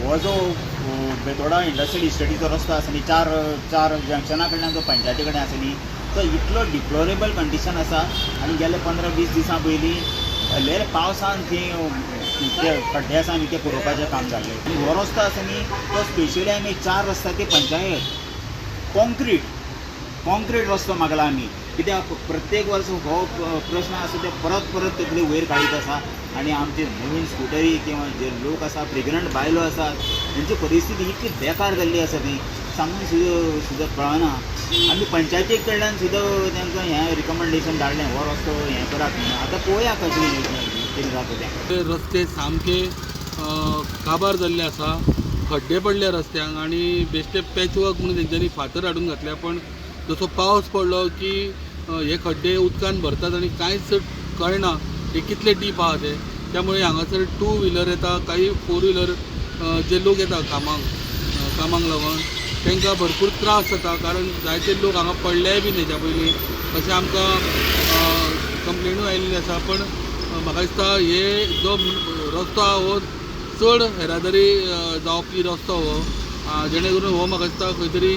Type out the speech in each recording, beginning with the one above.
हो जो बेतोडा इंडस्ट्रियल इस्टेटीचो रस्तो आसा न्ही, चार चार जंक्शना कडल्यान जो पंचायती कडेन आसा न्ही, तो इतलो डिप्लोरेबल कंडिशन आसा. आनी गेले 15-20 दिसां पयलीं भरलेल्या पावसान थंय ते खड्डे आसा न्ही, ते पुरोवपाचें काम जाल्लें. आनी हो रस्तो आसा न्ही, तो स्पेशली आमी चार रस्ता ती पंचायत कॉन्क्रीट कॉन्क्रीट रस्तो मागला आमी, कित्याक प्रत्येक वर्स हो प्रश्न आसा, ते परत परत तकली वयर काडीत आसा. आनी आमचे नवीन स्कुटरी किंवा जे लोक आसा, प्रेग्नंट बायलो आसात, तेंची परिस्थिती इतली बेकार जाल्ली आसा, ती सांगून सुद्दां सुद्दां कळना. आमी पंचायती कडल्यान सुद्दां तांकां हें रिकमेंडेशन धाडलें, हो रस्तो हें करात म्हणून. आतां पळोवया कशें कितें जाता तें. ते रस्ते सामके काबार जाल्ले आसा, खड्डे पडले रस्त्यांक आनी बेश्टे पॅचवर्क म्हणून तेंच्यांनी फातर हाडून घातल्या. पण जसो पावस पडलो की हे खड्डे उदकान भरतात आनी कांयच कळना हे कितले डीप आहा ते. त्यामुळे हांगासर टू व्हिलर येता, काही फोर व्हिलर जे लोक येता कामाक कामाक लागून, तांकां भरपूर त्रास जाता, कारण जायते लोक हांगा पडलेय बी हेच्या पयलीं, अशें आमकां कंप्लेनूय आयिल्ली आसा. पण म्हाका दिसता हे जो रस्तो आहा हो चड येरादारी जावपी रस्तो हो, जेणे करून हो म्हाका दिसता खंय तरी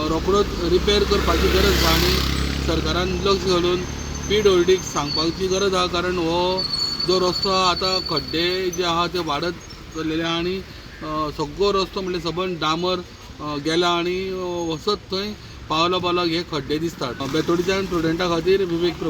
रोखडोच रिपेर करपाची गरज आसा आनी सरकारान लक्ष घालून पी डब्ल्यू डीक सांगपाची गरज आहा, कारण हो जो रस्तो आहा, आतां खड्डे जे आहा ते वाडत चल्लेले आहा आनी सगळो रस्तो म्हणल्यार सबंद डांबर गेला आनी वचत थंय पावला पावलाक हे खड्डे दिसतात. बेतोडच्यान प्रुडंटा खातीर विवेक प्रभू.